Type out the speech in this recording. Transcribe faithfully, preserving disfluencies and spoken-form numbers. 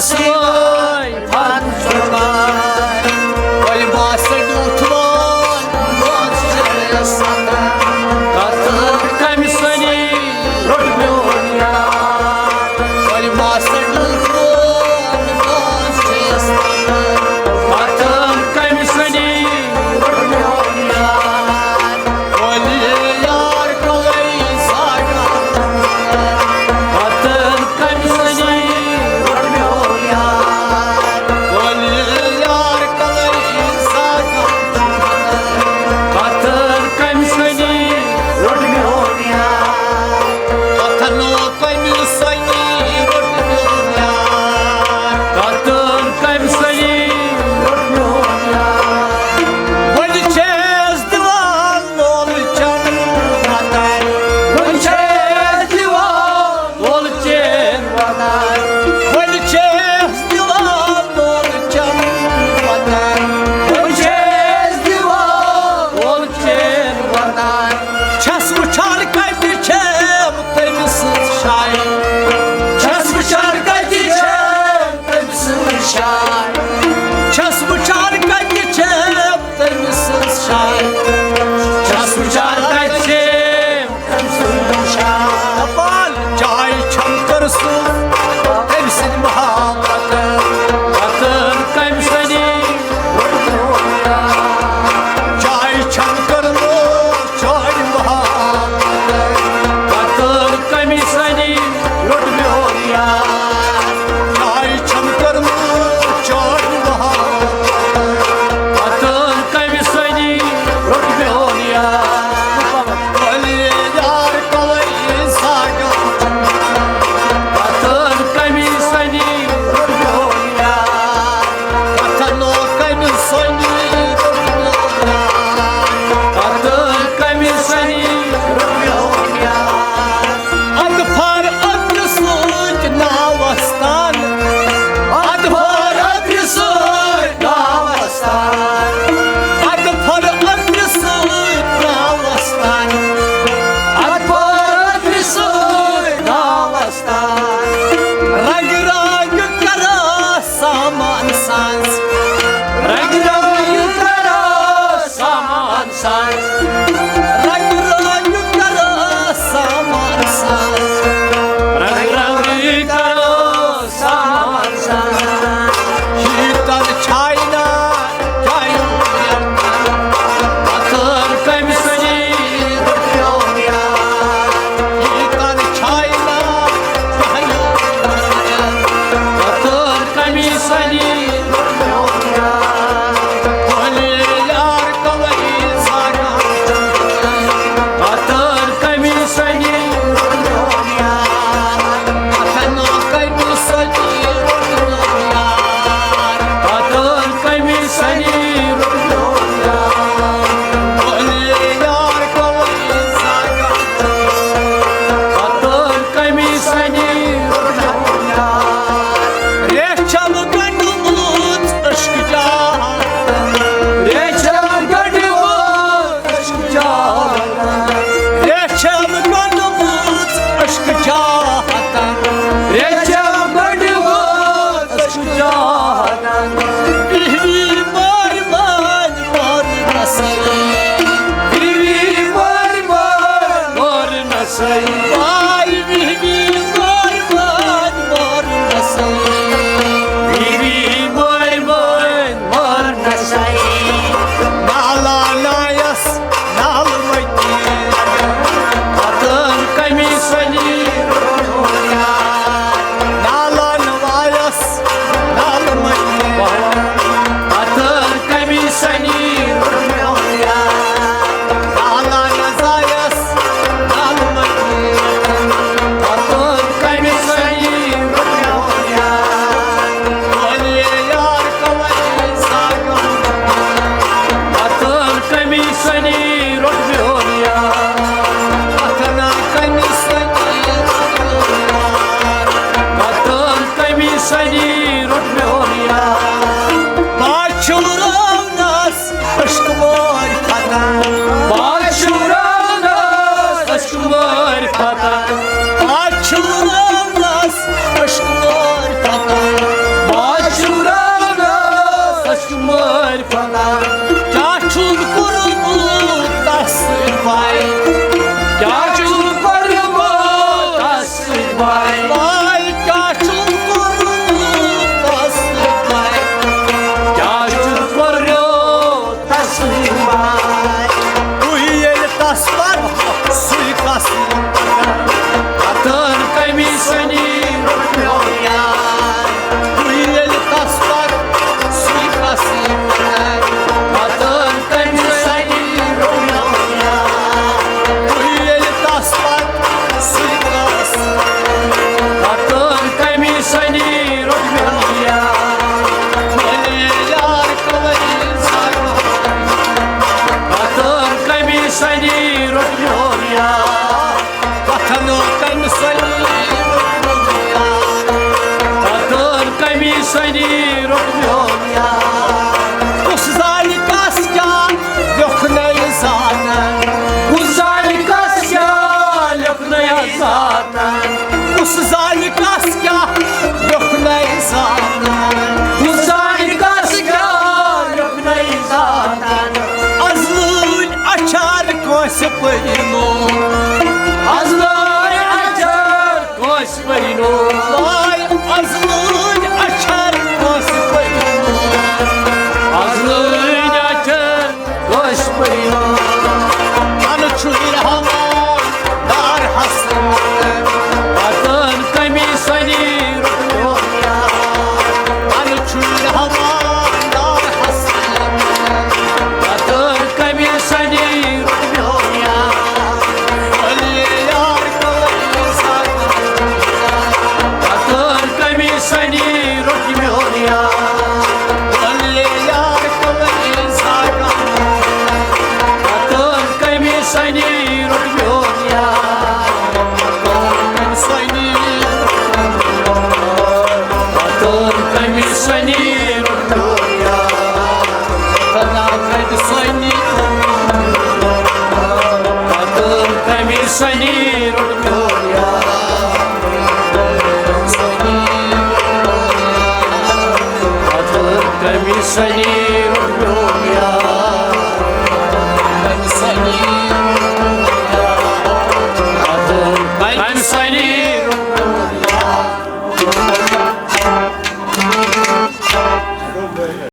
سوے پھن سوے، کۄلہِ باسہٕ ڈیوٗٹھ وول، بہٕ چھُس کتھ کمہِ سنی روٚٹ میون یار۔ کۄلہِ باسہٕ ڈیوٗٹھ وول، بہٕ چھُس کتھ کمہِ سنی روٚٹ میون یار۔ ولی یار کوئی ساگا، پتن کمسنی روٚٹ میون یار۔ ولی یار کوئی ساگا، پتن کمسنی روٚٹ میون یار۔ پتن کمسنی روٚٹ میون یار۔ پتن کمسنی روٚٹ میون یار۔ وۄنۍ چھَس دِوان مول چن وطن، وۄنۍ چھَس دِوان مول چن وطن، وۄنۍ چھَس دِوان مول چن وطن، وۄنۍ چھَس دِوان مول چن وطن۔ چھَس وٕچھان کَتہِ چھَم تٔمۍ سٕنٛز شاعری، چھَس وٕچھان کَتہِ چھَم تٔمۍ سٕنٛز شاعری، چھَس وٕچھان کَتہِ چھَم تٔمۍ سٕنٛز شاعری، چھَس وٕچھان کَتہِ چھَم تٔمۍ سٕنٛز شاعری۔ دَپان جاے چھَم کٔرسٕژ تٔمۍ سٕنٛدِ محبتَن، پَتہٕ کٔمۍ سٕنٛدِ جاے چھَم کٔرمٕژ چٲنۍ محبتَن، پَتہٕ کٔمۍ سٕنٛدِ روٚٹ میون یار۔ جاے چھَم کٔرمٕژ چٲنۍ محبتَن، پَتہٕ کٔمۍ سٕنٛدِ روٚٹ میون یار۔ ولی یار کوئی ساگا، پتن کمی سنی رویویا، پتن کمی سنی رویویا، پتن کمی سنی رویویا۔ اَدٕ فر اَدٕ سۭتۍ ناوَس تان، اَدٕ فر اَدٕ سۭتۍ ناوَس تان، اَدٕ فر اَدٕ سۭتۍ ناوَس تان، اَدٕ فر اَدٕ سۭتۍ ناوَس تان۔ رنٛگ رنٛگ کران سامان ساز، رنٛگ رنٛگ کران سامان ساز، رنٛگ رنٛگ کران سامان ساز، رنٛگ رنٛگ کران سامان ساز۔ ہیٖٹر چھایہِ نا، چھایہِ پتھر کمہِ سنی روٚٹیو یار۔ ہیٖٹر چھایہِ نا، چھایہِ پتھر کمہِ سنی روٚٹیو یار۔ بولے یار کوئی ساگا، پتھر کمہِ سنی روٚٹیو یار۔ پتھر کمہِ سنی روٚٹیو یار۔ پتھر کمہِ سنی روٚٹیو یار۔ بولے یار کوئی ساگا، پتھر کمہِ سنی روٚٹیو یار۔ ریٚہہ چھم گنڈمٕژ عشق سنی روٚٹ میون یار۔ کُس زانہِ کس کیٛاہ لیوٚکھنَے زانن۔ کُس زانہِ کس کیٛاہ لیوٚکھنَے زانن۔ کُس زانہِ کس کیٛاہ لیوٚکھنَے زانن۔ کُس زانہِ کس کیٛاہ لیوٚکھنَے زانن۔ از لٲنۍ اچھر کٲنٛسہِ پٔرۍ نوٗن۔ از لٲنۍ اچھر کٲنٛسہِ پٔرۍ نوٗن۔ واے، از لٲنۍ اچھر کٲنٛسہِ پٔرۍ نوٗن۔ از لٲنۍ اچھر کٲنٛسہِ پٔرۍ نوٗن۔ من چھُے رحمان دار حسن۔ پتن کمی سنی روٚٹ میون یار۔ من چھُے رحمان دار حسن۔ پتن کمی سنی روٚٹ میون یار۔ ولی یار کلہٕ ساتھ۔ پتن کمی سنی روٚٹ میون یار۔ ولی یار کلہٕ ساتھ۔ پتن کمی سنی روٚٹ میون یار۔ پتن کمی سنی روٚٹ میون یار۔ پتن کمی سنی روٚٹ میون یار۔ پتن کمی سنی۔ پتن کمی سنی روٚٹ میون یار۔ پتن کمی سنی روٚٹ میون یار۔